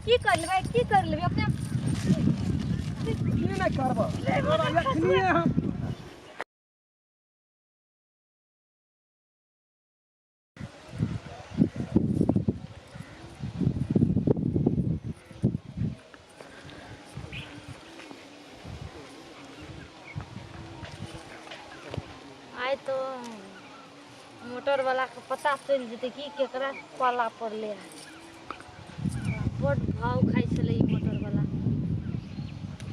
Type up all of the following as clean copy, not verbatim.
की कर लेबै की कर लेबै अपने की नहि करबह तोरा एखनिए हम आइ तो मोटर वाला के पता चलि जेतै कि केकरा पाला पड़लै हँ। बड्ड भाव खाइ छलै ई मोटर वाला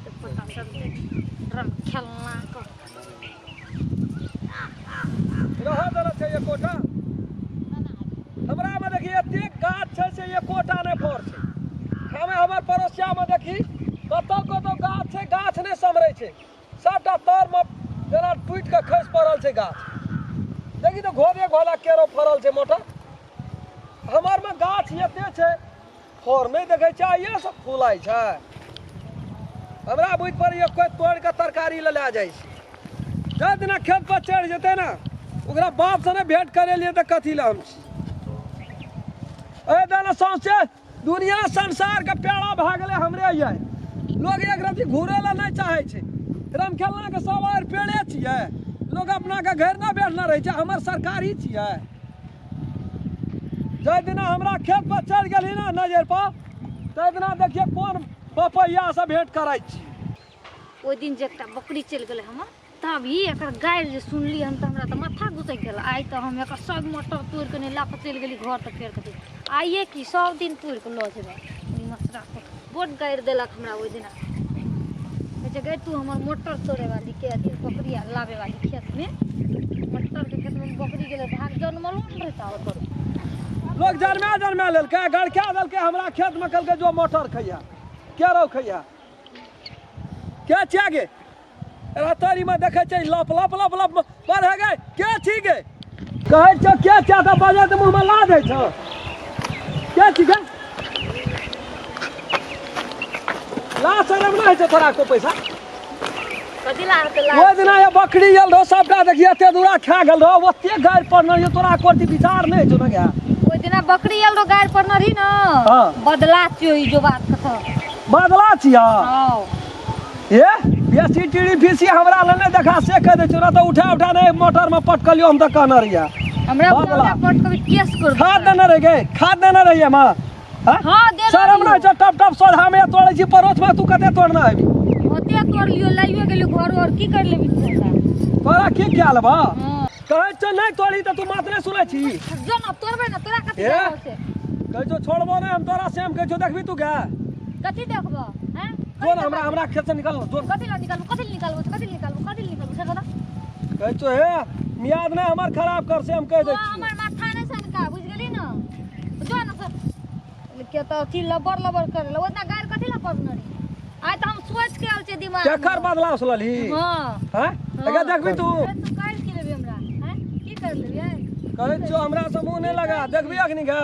तऽ पता चलतै रम खेलना कऽ रहऽ देने छै एकोटा हमरामे देखी एतेक गाछ छै से एकोटा नहि फड़ छै हमे हमर पड़ोसियामे देखी कतौ कतौ गाछ छै गाछ नहि सम्हरै छै सबटा तरमे जेना टूटि कऽ खसि पड़ल छै गाछ देखी तऽ घोरे घोला केरो फड़ल छै मोटर हमरमे गाछ एते छै फड़ नहि देखै छै आइए सब फुलाइ छै हमरा बुझि पड़ैए कोइ तोड़ि कऽ तरकारी लए लए जाइ छै जाहि दिना खेत पर चढ़ि जेतै ने ओकरा बापसँ नहि भेंट करै लिए तऽ कथी लए हम छी एहि दने सौंसे दुनिया संसारके प्यारा भए गेलै हमरे ये लोग एक रति घुरै लए नहि चाहै छै रमखेलनाके सब आर पेड़े छियै लोग अपनाके घर नहि बैठना रहै छै हमर सरकारी छियै जाहि दिना हमरा खेत पर चढ़ि गेलही ने नजर पर ताहि दिना देखिए कोन बपैयासँ भेंट करै छी ओहि दिन जे एकटा बकरी चलि गेलै हमर तभी एकर गारि जे सुनली हम तऽ हमरा तऽ माथा घुसकि गेल। आइ तऽ हम एकर सब मोटर तोड़ि कऽ नहि लऽ कऽ चलि गेली घर तऽ फेर कहतै आइए की सब दिन तोड़ि कऽ लऽ जेबै। मसरा बड्ड गारि देलक हमरा ओहि दिना। कहै छै गै तू हमर मोटर तोड़े वाली के अथी बकरी आर लाबे वाली खेतमे मटर के खेतमे बकरी गेलै भाग जनमलो नहि रहै ताबे लोग जन्मा जन्मा लेलकै गड़का देलकै हमरा खेतमे कहलकै जो मोटर खैया केरौ खैया के छिया गे रातारी में देखै छै लप लप लप लप पर है गे के छी गे कहै छौ के छिया तऽ बजै तऽ मुँहमे ला दै छौ के छी गे ला शरम नहि होइ छौ तोरा को पैसा कथी ला हेतै ला ओहि दिना ये बकरी आयल रहो सबटा देखिए एते दूरा खा गेल रहो ओते गारि पड़ल ये तोरा कोटी विचार नहि छौ ने गे ओहि दिना बकरी आयल रहो गारि पड़ने रही न हाँ। बदला छियो ई जो बात कथ बदला छिया हाँ ए बेसी टीड़ी फीसी हमरा लग नहि देखा से कह दै छौ ना तऽ उठा उठा नहि मोटर में पटकलियो हम तऽ कहने रहिया हमरा बदला। उठा पट कभी केस कर खाद देने रह गे खाद देने रहिए माँ हाँ? हाँ देने शरम रहियो। नहि छौ टप टप सोझा में तोड़ै छी परोछ में तू कते तोड़ना हेबी ओते तोड़ लियो लाइयो गेलियो घर और की कर लेबी तू हमरा? तोरा की ख्याल बा हाँ। कहै छौ नहि तोड़ी तऽ तू मात नहि सुनै छी जो ना तोड़बै ना तोरा कथी ए? देबो से कहै छौ छोड़बो नहि हम तोरा सेम कहै छौ देखबी तू गे कथी देखबो हैं जो ने हमरा हमरा खेत से निकल जो कथी ला निकालबो कथी ला निकालबो कथी ला निकालबो कथी ला निकालबो से बता कहै छौ हे मियाद नहि हमर खराब कर से हम कहि दै तो छियौ हमर माथा नहि सनका बुझि गेली ना जो ना सर के तऽ अथी लबर लबर करे ला ओतना गारि कथी ला पड़ने रही आइ तऽ हम सोच के आयल छियै दिमाग केकर बदला सुनलही हाँ हैं एके देखबी तू ए, तू काटि की लेबी हमरा हैं की कर लेबी आइ कहै छियौ हमरा से मुँह नहि लगा देखबी अखनी गे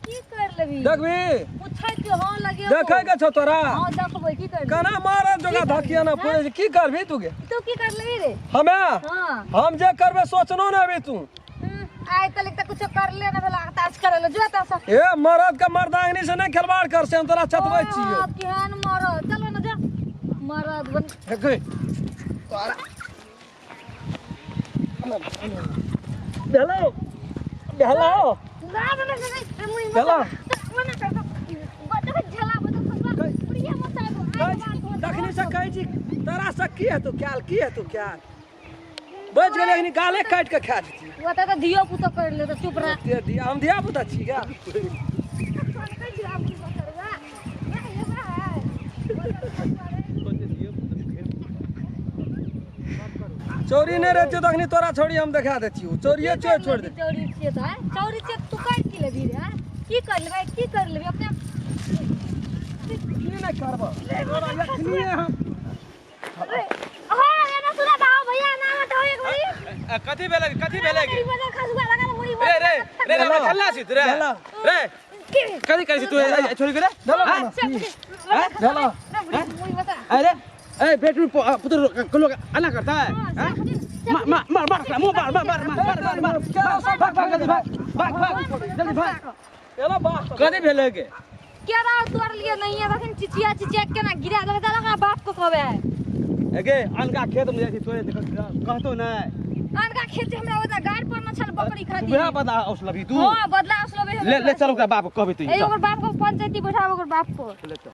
की कर लेबी देखबी पूछै छियौ हाँ लगे देखै के छौ तोरा हाँ देखबै की कर केना मारब जोगा धकिया ना पुरे की करबी तू गे तू की कर लेबी रे हमे हाँ हम जे करबे सोचनो ने अभी तू आइ तक तऽ कुछो करले नहि भेला ताज करे ले जो तऽ ए मरद के मर्दांगनी से नहीं खिलवाड़ कर से हम तोरा चतबै छियो केहन मरद चलो न जा मरद बन हे तोरा भेलो भेलो ना ना ना ना मुई भेलो मना कर दो झला बदल प्रिय मत तखनी से कहै छी तोरा से की हेतौ क्याल की हेतौ क्याल बचि गेलै अखनी गाले काटि कऽ खा जेती ओ तऽ धियो पुतो कर ले तऽ चुप रह ते धिया हम धिया पुता छी गा चोरी नहि रहतियो तऽ अखनी तोरा छोड़ी हम देखा दैतियो चोरिये चोर छोड़ दे चोरी छियै तऽ चोरी छियै तू काटि की लेबही रे की कर लेबै की कर लेबही अपने की नहि करबह तोरा अखनी हम कथी भेलै कथी भेलै रे रे रे रे हल्ला छी रे रे कथी करै छी तू छोड़ी के रे अरे ए बेटू पुत्र लोग आना करता है मार मार मार मार मुंह मार मार मार मार मार मार भाग भाग जल्दी भाग भाग भाग जल्दी भाग एना बात कथी भेलै के केरा तोड़ लिए नहीं है तखन चिचिया चिचिया केना गिरा देबै चल ओकरा बाप को कहबै एगे अनका खेत में जाइ छी तोरे कहतो नै। अनका खेत हमरा ओता गाड़ पर न छल बकरी खाती। वएह बदला औसलबी तू? हां, बदला औसलबी। ले ले चल, ओकरा बाप को कहबै तू। ए, ओकर बाप को पंचायती बैठाब, ओकर बाप को। ले चल।